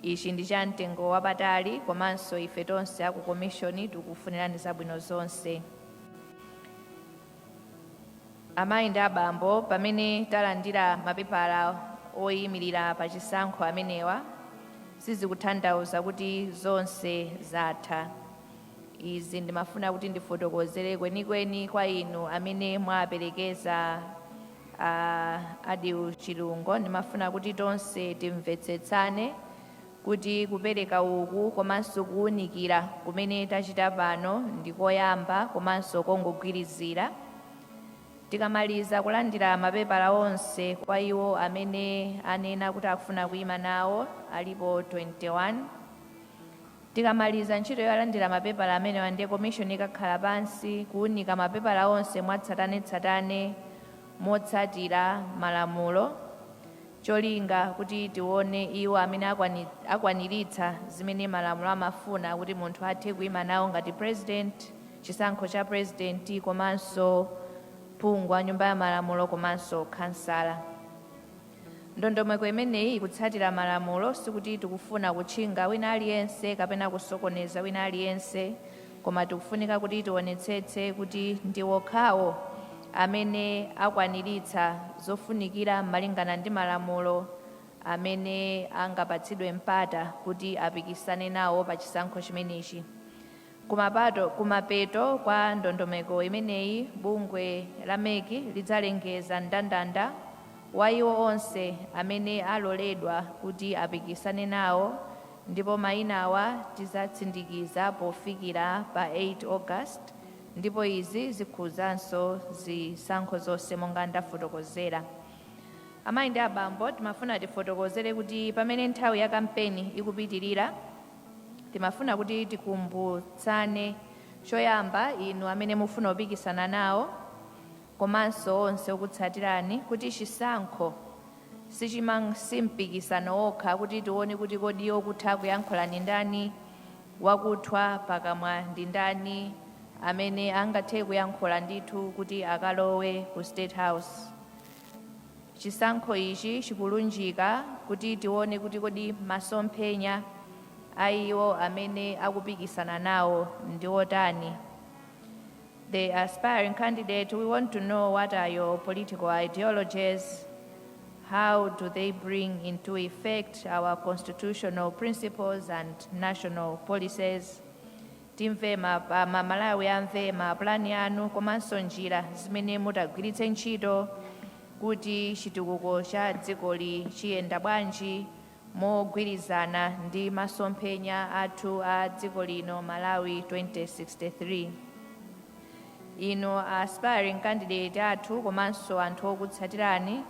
Ichi ndi cha mtengo wapatali, komanso ife tonse aku commission tikufunirani zabwino zonse. Amayi ndi abambo, pamene talandira mapepala oyimirira pa chisankho amenewa, sizikutanthauza kuti zonse zatha. Izi ndimafuna kuti ndifotokozere kwenikweni kwa inu amene mwaperekeza Adil Chilungo. Ndimafuna kuti tonse timvetsetsane kuti kupereka uku komanso kuwunikira kumene tachita pano ndi koyamba komanso kongogwirizira. Tikamaliza kulandira mapepala onse kwa iwo amene anena kuti akufuna kuyima nawo, alipo 21, tikamaliza ntchito yolandira mapepala amenewa, ndiye commission ikakhala pansi kuwunika mapepala onse mwatsatanetsatane motsatira malamulo, cholinga kuti tione iwo amene akwaniritsa zimene malamulo amafuna kuti munthu athe kuyima nawo ngati president, chisankho cha president komanso phungu wa nyumba ya malamulo komanso kansala. Ndondomeko imeneyi ikutsatira malamulo. Sikuti tikufuna kutchinga wina aliyense kapena kusokoneza wina aliyense, koma tikufunika kuti tionetsetse kuti ndi okhawo amene akwaniritsa zofunikira malingana ndi malamulo amene angapatsidwe mpata kuti apikisane nawo pa chisankho chimenechi. Kumapeto kwa ndondomeko imeneyi, bungwe la MEC lidzalengeza mndandanda wa iwo onse amene aloledwa kuti apikisane nawo, ndipo mayinawa tizatsindikiza pofikira pa 8 August, ndipo izi zikhuzanso zisankho zonse monga ndafotokozera. Amayi ndi abambo, timafuna tifotokozere kuti pamene nthawi ya kampeni ikupitirira, timafuna kuti tikumbutsane choyamba inu amene mufuna kupikisana nawo komanso onse okutsatirani kuti chisankho si mpikisano wokha kuti tione kuti kodi okutha kuyankhula ndi ndani, wakuthwa pakamwa ndi ndani, amene angathe kuyankhula ndithu kuti akalowe ku State House. Chisankho ichi chikulunjika kuti tione kuti kodi masomphenya a iwo amene akupikisana nawo ndi otani. The aspiring candidate, we want to know what are your political ideologies, how do they bring into effect our constitutional principles and national policies. Timve Malawi amve mapulani anu komanso njira zimene mutagwiritse ntchito kuti chitukuko cha dzikoli chiyenda bwanji. Mogwirizana ndi masomphenya athu a dziko lino, Malawi 2063. Inu aspiring candidate athu komanso anthu okutsatirani,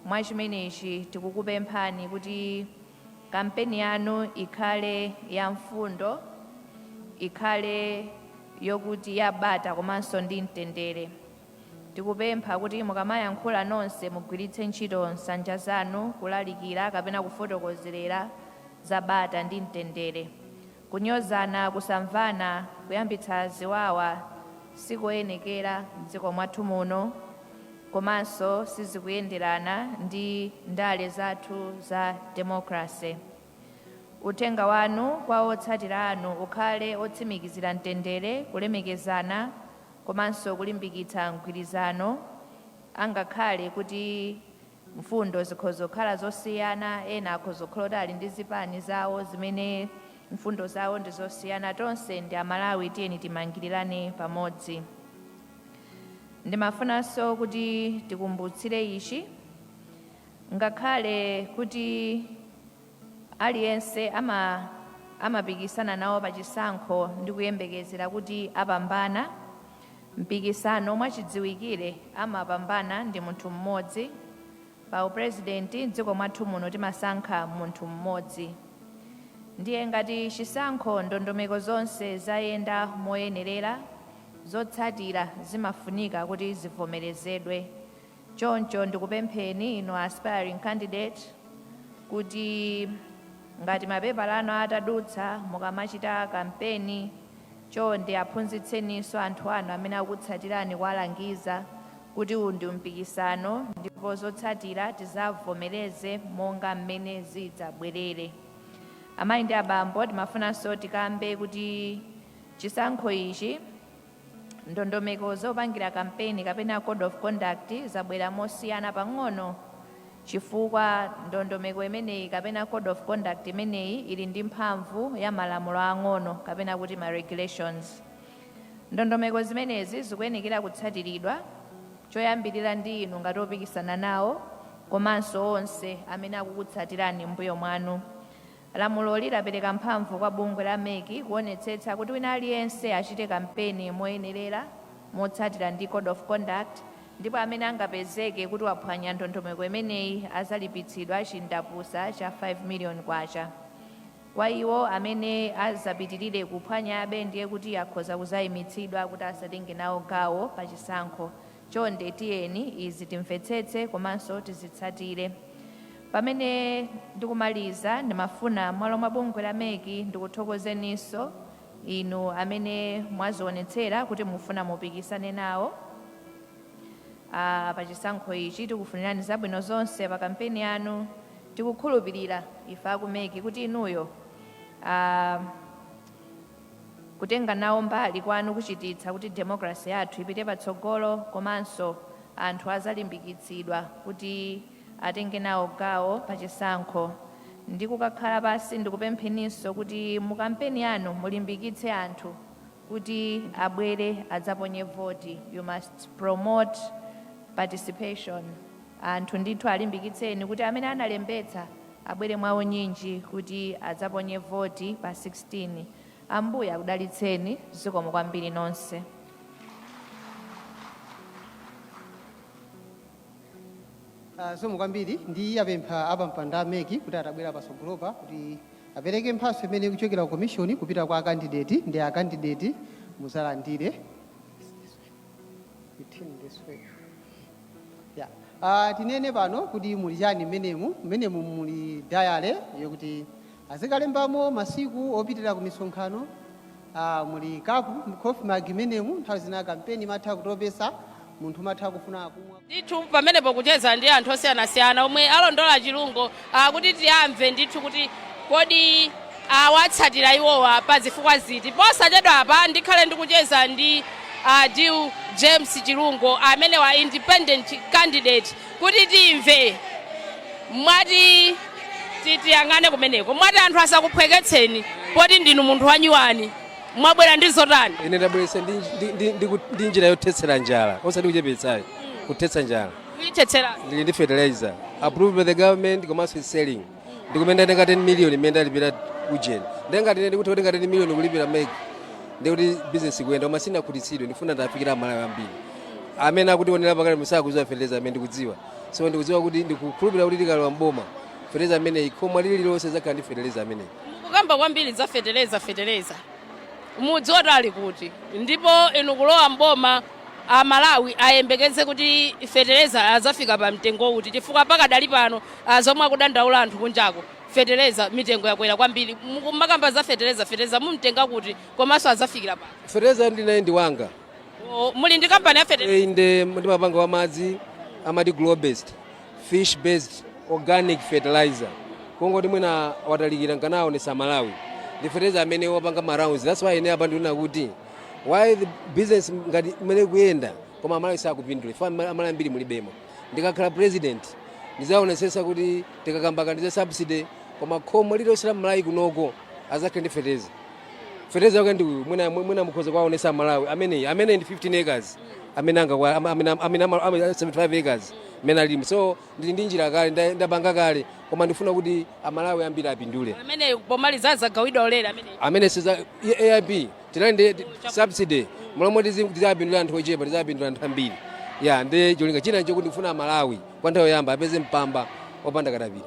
mwachimenechi tikukupemphani kuti kampeni yanu ikhale ya mfundo, ikhale yokuti yabata komanso ndi mtendere. Tikupempha kuti mukamayankhula nonse mugwiritse ntchito nsanja zanu kulalikira kapena kufotokozerera za bata ndi mtendere. Kunyozana, kusamvana, kuyambitsa ziwawa sikoyenekera m'dziko mwathu muno komanso sizikuyenderana ndi ndale zathu za democracy. Uthenga wanu kwa otsatira anu ukhale otsimikizira mtendere, kulemekezana komanso kulimbikitsa mgwirizano. Angakhale kuti mfundo zikhoza kukhala zosiyana, ena akhoza kukhala kuti ali ndi zipani zawo zimene mfundo zawo ndi zosiyana, tonse ndi Amalawi, tiyeni timangirirane pamodzi. Ndimafunanso kuti tikumbutsire ichi: ngakhale kuti aliyense amapikisana nawo pa chisankho ndi kuyembekezera kuti apambana, mpikisano mwachidziwikire amapambana ndi munthu mmodzi. Pa upurezidenti mdziko mwathu muno timasankha munthu mmodzi. Ndiye ngati chisankho ndondomeko zonse zayenda moyenerera, zotsatira zimafunika kuti zivomerezedwe. Choncho ndikupempheni inu aspiring candidate kuti ngati mapepala anu atadutsa, mukamachita kampeni, chonde aphunzitseninso anthu anu amene akutsatirani, kuwalangiza kuti uwu ndi mpikisano ndipo zotsatira tizavomereze monga mmene zidzabwerere. Amayi ndi abambo, timafunanso tikambe kuti chisankho ichi, ndondomeko zopangira kampeni kapena code of conduct zabwera mosiyana pang'ono, chifukwa ndondomeko imeneyi kapena code of conduct imeneyi ili ndi mphamvu ya malamulo ang'ono kapena kuti ma regulations. Ndondomeko zimenezi zikuyenekera kutsatiridwa choyambirira ndi inu ngati opikisana nawo komanso onse amene akukutsatirani m'mbuyo mwanu. Lamuloli lapereka mphamvu kwa bungwe la MEC kuonetsetsa kuti wina aliyense achite kampeni moyenerera motsatira ndi code of conduct, ndipo amene angapezeke kuti waphwanya ndondomeko imeneyi azalipitsidwa chindapusa cha 5 million kwacha. Kwa iwo amene azapitirire kuphwanyabe, ndiye kuti akhoza kuzayimitsidwa kuti asatenge nawo gawo pa chisankho. Chonde tiyeni izi timvetsetse komanso tizitsatire. Pamene ndikumaliza, ndimafuna m'malo mwa bungwe la MEC ndikuthokozeninso inu amene mwazionetsera kuti mufuna mupikisane nawo pa chisankho ichi. Tikufunirani zabwino zonse pa kampeni yanu. Tikukhulupirira ife aku MEC kuti inuyo kutenga nawo mbali kwanu kuchititsa kuti democracy yathu ipite patsogolo komanso anthu azalimbikitsidwa kuti atenge nawo gawo pa chisankho. Ndi kukakhala pasi, ndikupempheninso kuti mu kampeni yanu mulimbikitse anthu kuti abwere adzaponye voti. You must promote participation. Anthu ndithu alimbikitseni kuti amene analembetsa abwere mwaunyinji kuti adzaponye voti pa 16. Ambuye akudalitseni. Zikomo kwambiri nonse. Zikomo kwambiri. Ndi apempha apampando a MEC kuti atabwera patsogolopa kuti apereke mphatso imene ikuchokera ku commission kupita kwa akandideti, ndi akandideti muzalandire. You turn this way. Yeah. Tinene pano kuti muli chani mmenemu? Mmenemu muli diary yokuti azikalembamo masiku opitira ku misonkhano. Muli kapu, coffee mug mmenemu. Nthawi zina kampeni imatha kutopesa munthu, umatha kufuna kumwa. Ndithu pamenepo kucheza ndi anthu osiyanasiyana omwe alondola Chilungo kuti tiyamve ndithu kuti kodi awatsatira iwowa pa zifukwa ziti. Posachedwa apa ndikhale ndikucheza ndi Diu James Chilungo amene wa independent candidate kuti timve. Mwati tiyang'ane kumeneko, mwati anthu asakuphweketseni poti ndinu munthu wanyuwani, mwabwera ndi zotani? Ine ndabweretsa ndi njira yothetsera njala, osati kuchepetsayi, kuthetsa njala. Kuyithetsera. Ndili ndi fertilizer approved by the government komanso is selling. Ndikumene ndatenga 10 million imene ndalipira ujeni. Ndengati ine ndikuti kutenga 10 million kulipira MEC, ndikuti business ikuyenda, koma sinakhutitsidwe. Ndifuna ndafikira Amalawi ambiri amene akutionera pakali musakudziwa feteleza amene ndikudziwa. So ndikudziwa kuti, ndikukhulupirira kuti tikalowa mboma, feteleza amene khomo lililonse zakhala ndi feteleza ameneyi. Mukukamba kwambiri za feteleza. Feteleza mudzi otali kuti, ndipo inu kulowa mboma, Amalawi ayembekeze kuti feteleza azafika pa mtengo uti? Chifukwa pakadali pano zomwe akudandaula anthu kunjako, feteleza mitengo yakwera kwambiri. Mukumakamba za feteleza, feteleza mumtenga kuti, komanso azafikira pa? Feteleza ndi naye ndi wanga. O, muli ndi kampani ya feteleza? Inde, ndimapanga wa madzi, amati glow based, fish based organic fertilizer. Kungoti mwina watalikira, nkanaonesa Malawi ndi fertilizer amene wapanga ma rounds. That's why ine apa ndikuona kuti why the business ngati imene kuyenda, koma Amalawi sakupindula. Ifa Amalawi ambiri mulibemo. Ndikakhala president, ndizaonesesa kuti tikakambaka ndiza subsidy, koma khomo lililonse la Malawi kunoko azakhale ndi fertilizer. Fertilizer wake ndi uyu. Mwina mukhoza kuwaonesa Malawi amene ndi 15 acres, amene anga amene 75 acres amene alimo. So ndili ndi njira kale, ndapanga kale, koma ndifuna kuti Amalawi ambiri apindule. Amene pomaliza azagawidwa ulere amene? Amene siza AIP, tinali ndi subsidy mulomo, tizapindula anthu ochepa, tizapindula anthu ambiri. Ya, ndi cholinga china nchokuti ndifuna Amalawi kwa nthawi yoyamba apeze mpamba opanda katapira.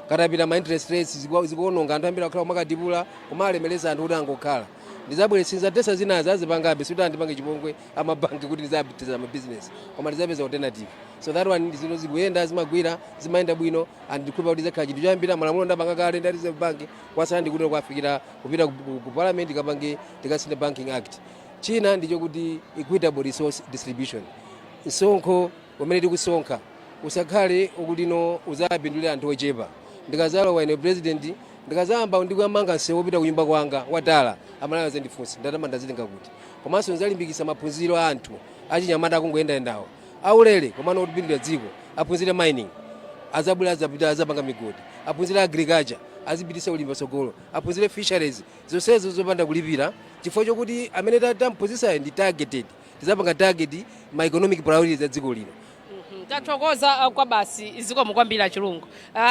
Katapira, ma interest rates zikuononga anthu ambiri, akhala kumakadipula, kumalemereza anthu kuti angokhala. Ndizabweretsa zatesa zinazi azipangabe, sikuti andipange chipongwe amabanki kuti ndizapitiriza ma business, koma ndizapeza alternative. So that one ndi zinthu zikuyenda, zimagwira, zimayenda bwino, and ndikhulupira kuti zakhala chinthu choyambira. Malamulo ndapanga kale ndi Reserve Bank, kwasala ndikuti kwafikira kupita ku parliament kapange tikasinthe Banking Act. China ndichokuti equitable resource distribution. Msonkho umene tikusonkha usakhale ukuti no uzapindulira anthu ochepa. Ndikazalowa ine president, ndikazayamba ndikuyamanga msewu wopita kunyumba kwanga watala, Amalawi azandifunsa ndalama ndazitenga kuti. Komanso ndizalimbikitsa maphunziro a anthu achinyamata akungoyendayendawo aulere, komano otipindulira dziko. Aphunzire mining, azabwera, azapita, azapanga migodi. Aphunzire agriculture, azipitisa ulimi patsogolo. Aphunzire fisheries, zonsezo zopanda kulipira, chifukwa chokuti amene tamphunzisayo ndi targeted. Tizapanga target ma economic priorities za dziko lino. Tathokoza kwa basi, zikomo kwambiri Achilungu.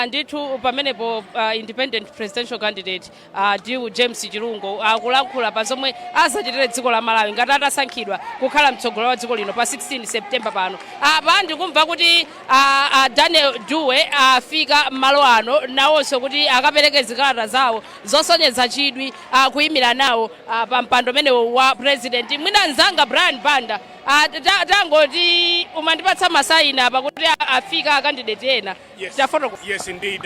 Ndithu pamenepo independent presidential candidate Diu James Chilungo akulankhula pa zomwe azachitire dziko la Malawi ngati atasankhidwa kukhala mtsogoleri wa dziko lino pa 16 September pano. Apa ndikumva kuti Daniel Dewey afika malo ano nawonso kuti akapereke zikalata zawo zosonyeza chidwi kuyimira nawo pa mpando umenewo wa president. Mwina mzanga Brian Banda, tangoti umandipatsa masaina apa kuti afika a candidate ena. Yes. Tafotokoza. Yes, indeed.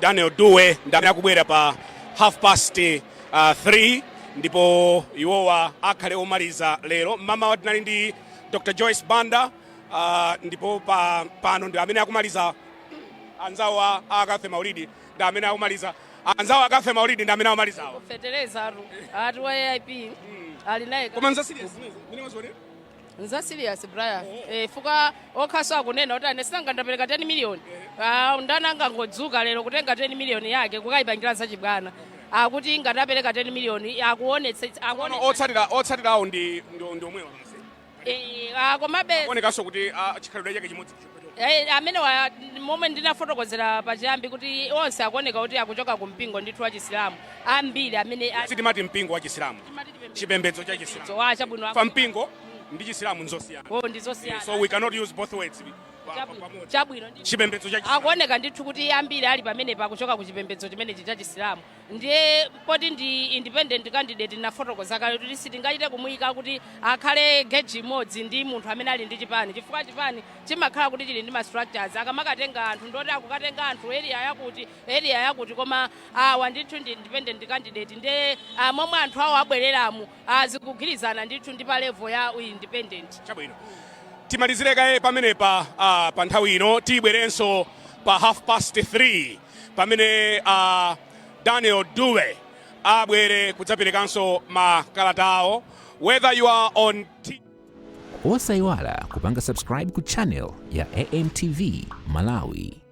Daniel Dewey ndamene akubwera pa half past 3, ndipo iwowa akhale omaliza lero. Mamawa tinali ndi Dr Joyce Banda, ndipo pano ndi amene akumaliza, anzawo a Kathe Maulidi ndi amene akumaliza, anzawo a Kathe Maulidi ndi amene akumalizawo. Fetereza atu ati wa AIP ali naye. Koma nza serious zimene mene wazionera? Nza serious, Brian. Fuka okhaso akunena kuti ane sinanga ndapereka 10 million. Ndani angangodzuka lero kutenga 10 million yake kukayipangira zachibwana? Akuti ngati apereka 10 million, akuonetse Kono otsatirawo ndi omwewa basi. Komabe Kuonekanso kuti chikhalidwe chake chimodzi. Amene wa momwe ndinafotokozera pachiyambi kuti onse akuoneka kuti akuchoka ku mpingo ndithu wa Chisilamu, ambiri amene Sitimati mpingo wa Chisilamu, chipembedzo cha Chisilamu. Wa chabwino. Fa mpingo ndi Chisilamu nzosiyana. Oh, ndizosiyana. So we cannot use both words pamodzi. Chabwino. Chipembedzo cha Chisilamu. Akuoneka ndithu kuti ambiri ali pamenepa akuchoka ku chipembedzo chimenechi cha Chisilamu. Ndiye poti ndi independent candidate, nafotokoza kale kuti sitingachite kumuyika kuti akhale geji imodzi ndi munthu amene ali ndi chipani, chifukwa chipani chimakhala kuti chili ndi ma structures, akamakatenga anthu ndoti akukatenga anthu area yakuti, area yakuti, koma awa ndithu ndi independent candidate. Ndiye momwe anthu awo abwereramu zikugwirizana ndithu ndi pa level ya independent. Chabwino, timalizire kaye pamenepa pa nthawi ino. Tibwerenso pa half past 3 pamene Daniel Dewey abwere kudzaperekanso makalata awo. Whether you are on T Osayiwala kupanga subscribe ku channel ya AMTV Malawi.